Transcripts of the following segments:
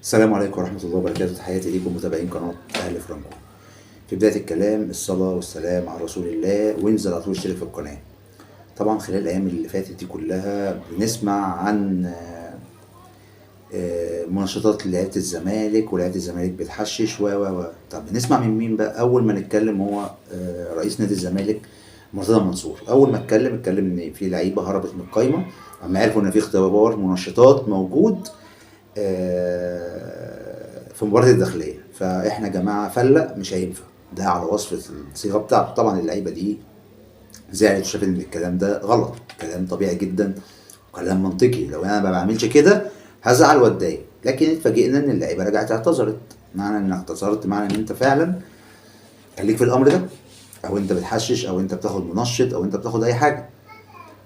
السلام عليكم ورحمة الله وبركاته. تحياتي ليكم متابعين قناة أهل فرانكو. في بداية الكلام الصلاة والسلام على رسول الله، وانزل على طول اشترك في القناة. طبعا خلال الأيام اللي فاتت دي كلها بنسمع عن منشطات لعيبة الزمالك، ولعيبة الزمالك بتحشش و و و طب بنسمع من مين بقى؟ أول ما نتكلم هو رئيس نادي الزمالك مرتضى منصور. أول ما اتكلم إن في لعيبة هربت من القايمة أما عرفوا إن في اختبار منشطات موجود في مباراة الداخلية. فإحنا يا جماعة فلق مش هينفع، ده على وصف الصيغة بتاعته. طبعا اللعيبة دي زعلت وشافت إن الكلام ده غلط، كلام طبيعي جدا وكلام منطقي. لو أنا ما بعملش كده هزعل واتضايق، لكن اتفاجئنا إن اللعيبة رجعت اعتذرت. معنى إنك اعتذرت معنى إن أنت فعلا خليك في الأمر ده، أو أنت بتحشش، أو أنت بتاخد منشط، أو أنت بتاخد أي حاجة.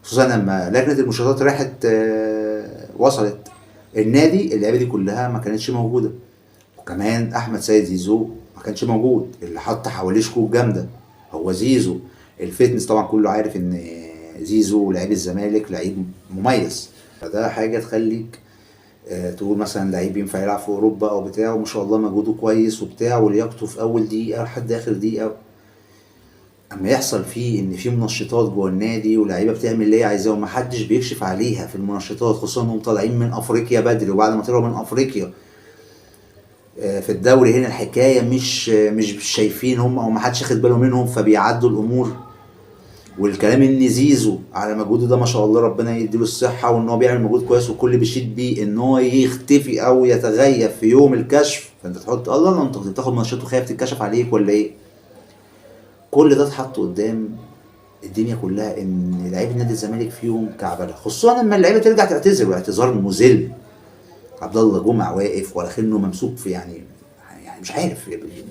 خصوصا لما لجنة المنشطات راحت وصلت النادي، اللعيبة دي كلها ما كانتش موجودة، وكمان احمد سيد زيزو ما كانش موجود، اللي حط حواليه شكوك جامدة هو زيزو. ال fitness طبعا كله عارف ان زيزو لعيب الزمالك لعيب مميز، فده حاجة تخليك تقول مثلا لعيب ينفع يلعب في اوروبا او بتاع، وما شاء الله مجهوده كويس وبتاع، ولياقته في اول دقيقة لحد اخر دقيقة. اما يحصل فيه ان في منشطات جوه النادي ولاعيبه بتعمل اللي هي عايزاه ومحدش بيكشف عليها في المنشطات، خصوصا انهم طالعين من افريقيا بدري، وبعد ما طلعوا من افريقيا في الدوري هنا الحكاية مش شايفين هم او محدش واخد باله منهم، فبيعدوا الامور. والكلام ان زيزو على مجهوده ده ما شاء الله ربنا يديله الصحة، وان هو بيعمل مجهود كويس والكل بيشيد بيه، ان هو يختفي او يتغيب في يوم الكشف، فانت تحط الله انت بتاخد منشط وخايف تتكشف عليك ولا ايه؟ كل ده اتحط قدام الدنيا كلها ان لعيبة نادي الزمالك فيهم كعبله، خصوصا لما اللعيبة ترجع تعتذر، واعتذار مذل. عبد الله جمعه واقف ولا خنه ممسوك في يعني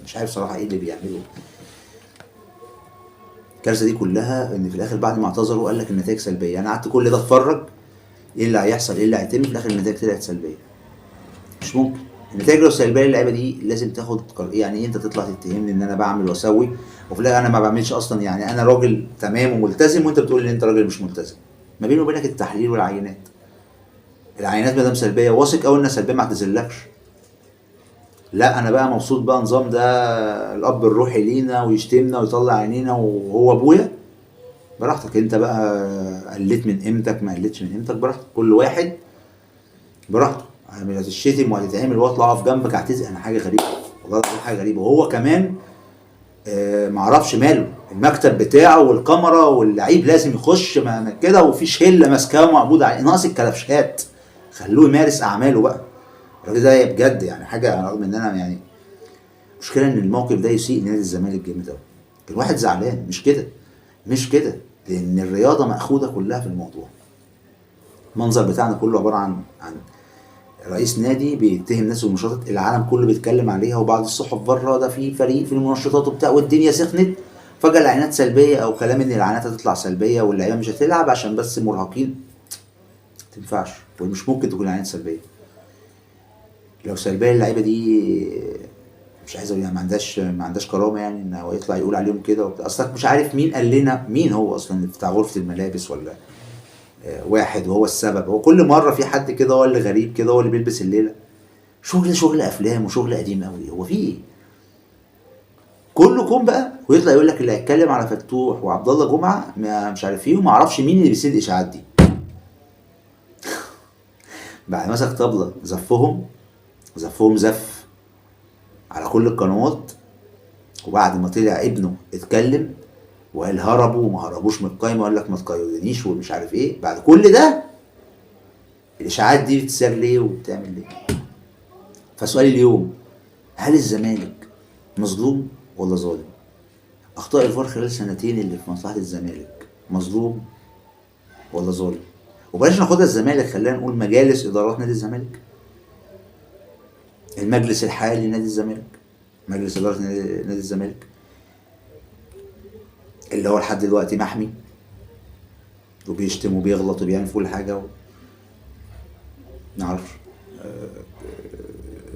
مش عارف صراحة ايه اللي بيعمله. الكارثة دي كلها ان في الاخر بعد ما اعتذروا قال لك النتائج سلبية. انا قعدت كل ده اتفرج ايه اللي هيحصل ايه اللي هيتم، في الاخر النتائج طلعت سلبية. مش ممكن النتائج لو سلبية للعيبة دي لازم تاخد قرار. يعني ايه انت تطلع تتهمني ان انا بعمل واسوي وفي الاخر انا ما بعملش اصلا؟ يعني انا راجل تمام وملتزم، وانت بتقول ان انت راجل مش ملتزم. ما بيني وبينك التحليل والعينات. العينات ما دام سلبية واثق قوي انها سلبية ما اعتذرلكش. لا انا بقى مبسوط بقى نظام ده الاب الروحي لينا ويشتمنا ويطلع عينينا وهو ابويا. براحتك انت بقى، قلت من قيمتك ما قلتش من قيمتك براحتك، كل واحد براحته. هتشتم وهتتعمل واطلع اقف جنبك اعتذر. انا حاجة غريبة والله العظيم، حاجة غريبة. وهو كمان معرفش ماله، المكتب بتاعه والكاميرا واللعيب لازم يخش كده، وفي شله ماسكاه ومقبوض عليه، ناقص الكلبشات. خلوه يمارس اعماله بقى الراجل ده بجد. يعني حاجة رغم ان انا يعني مشكلة ان الموقف ده يسيء لنادي الزمالك جامد قوي. الواحد زعلان، مش كده مش كده، لان الرياضة مأخوذة كلها في الموضوع. المنظر بتاعنا كله عبارة عن رئيس نادي بيتهم ناس بالمنشطات، العالم كله بيتكلم عليها، وبعض الصحف بره ده في فريق في المنشطات وبتاع، والدنيا سخنت. فجأة العينات سلبية، او كلام ان العينات هتطلع سلبية واللعيبة مش هتلعب عشان بس مرهقين. ما تنفعش، ومش ممكن تكون العينات سلبية. لو سلبية اللعيبة دي مش عايز اقول يعني ما عندهاش كرامة، يعني ان هو يطلع يقول عليهم كده وبتاع. اصلك مش عارف مين قال لنا، مين هو اصلا بتاع غرفة الملابس ولا واحد وهو السبب. هو كل مرة في حد كده هو اللي غريب كده، هو اللي بيلبس الليلة. شغل افلام وشغل قديم قوي. هو في ايه؟ كله كوم بقى، ويطلع يقول لك اللي هيتكلم على فتوح وعبد الله جمعه مش عارف ايه، وما اعرفش مين اللي بيسيب الاشاعات دي. بعد مسك طبله زفهم زف على كل القنوات، وبعد ما طلع ابنه اتكلم وقال هربوا وما هربوش من القايمة، وقال لك ما تقيدونيش ومش عارف ايه. بعد كل ده الاشاعات دي بتسال ليه وبتعمل ليه؟ فسؤالي اليوم، هل الزمالك مظلوم ولا ظالم؟ اخطاء الفار خلال سنتين اللي في مصلحة الزمالك، مظلوم ولا ظالم؟ وبلاش ناخدها الزمالك، خلينا نقول مجالس ادارات نادي الزمالك، المجلس الحالي لنادي الزمالك، مجلس ادارة نادي الزمالك اللي هو لحد دلوقتي محمي وبيشتم وبيغلط وبيعمل كل حاجة نعرفش.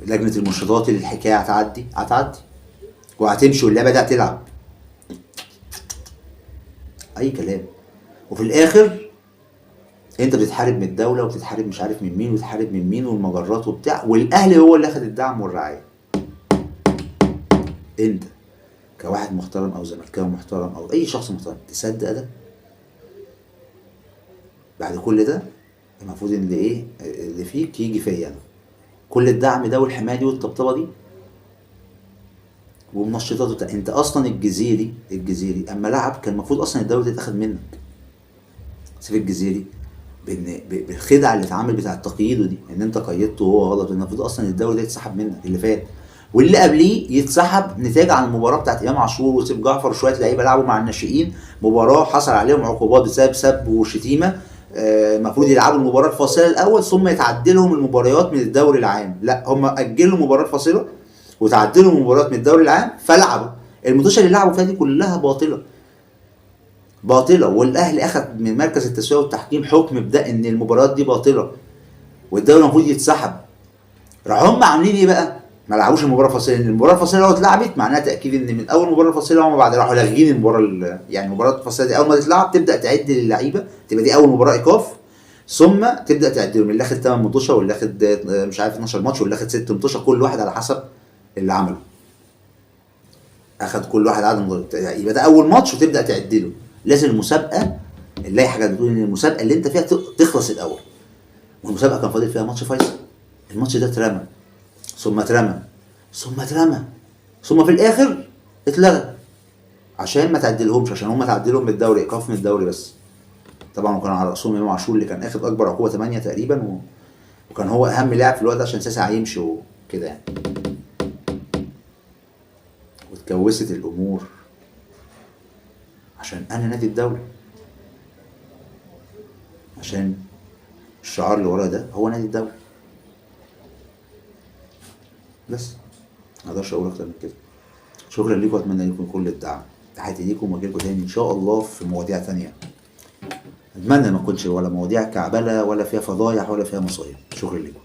لجنة المنشطات اللي الحكاية هتعدي وهتمشي واللعبة دي هتلعب اي كلام. وفي الاخر انت بتتحارب من الدولة وبتتحارب مش عارف من مين وبتتحارب من مين والمجرات وبتاع، والاهلي هو اللي اخد الدعم والرعاية. انت كواحد محترم او زملكاوي محترم او اي شخص محترم تصدق ده؟ بعد كل ده المفروض ان ايه اللي فيك يجي فيا انا، كل الدعم ده والحماية دي والطبطبه دي ومنشطات وبتاع. انت اصلا الجزيري اما لعب كان المفروض اصلا الدوري ده يتاخد منك. سيف الجزيري بالخدعه اللي اتعمل بتاع التقييد دي، ان انت قيدته وهو غلط، المفروض اصلا الدوري ده يتسحب منك اللي فات واللي قبليه يتسحب نتاج عن المباراة بتاعت امام عاشور وسيف جعفر وشوية لعيبة لعبوا مع الناشئين مباراة حصل عليهم عقوبات بسبب سب وشتيمه. المفروض يلعبوا المباراة الفاصلة الاول ثم يتعدلهم المباريات من الدوري العام، لا هم اجلوا المباراة الفاصلة وتعدلوا المباريات من الدوري العام فلعبوا الماتشات اللي لعبوا فيها دي كلها باطله باطله. والاهلي اخذ من مركز التسوية والتحكيم حكم بده ان المباريات دي باطله والدوري المفروض يتسحب. راح هم عاملين ايه بقى؟ ما لعبوش المباراة الفاصلة، لان المباراة الفاصلة لو اتلعبت معناها تاكيد ان من اول مباراة فاصلة هم بعد راحوا لاغيين المباراة، يعني المباراة الفاصلة دي اول ما تتلعب تبدا تعد للعيبة، تبقى دي اول مباراة ايقاف، ثم تبدا تعدلهم اللي اخد 8 ماتشات واللي اخد مش عارف 12 ماتش واللي اخد 6 ماتشات، كل واحد على حسب اللي عمله. اخد كل واحد عدد مباريات، يبقى ده اول ماتش وتبدا تعدله. لازم المسابقة اللائحة كانت بتقول ان المسابقة اللي انت فيها تخلص الاول، والمسابقه كان فاضل فيها ماتش فيصل، الماتش ده اترمى ثم اترمى ثم اترمى ثم في الاخر اتلغى عشان ما تعدلهمش، عشان هم تعدلهم من الدوري، ايقاف من الدوري بس. طبعا وكان على راسهم امام عاشور اللي كان اخد اكبر عقوبه 8 تقريبا، وكان هو اهم لاعب في الوقت عشان ساسي هيمشي وكده يعني. واتكوست الامور عشان انا نادي الدولة، عشان الشعار اللي ورايا ده هو نادي الدولة بس، ما اقدرش اقول اكتر من كده. شكرا لكم واتمنى لكم كل الدعم. تحياتي ليكم واجيلكم تاني ان شاء الله في مواضيع تانية، اتمنى ما تكونش ولا مواضيع كعبله ولا فيها فضايح ولا فيها مصايب. شكرا لكم.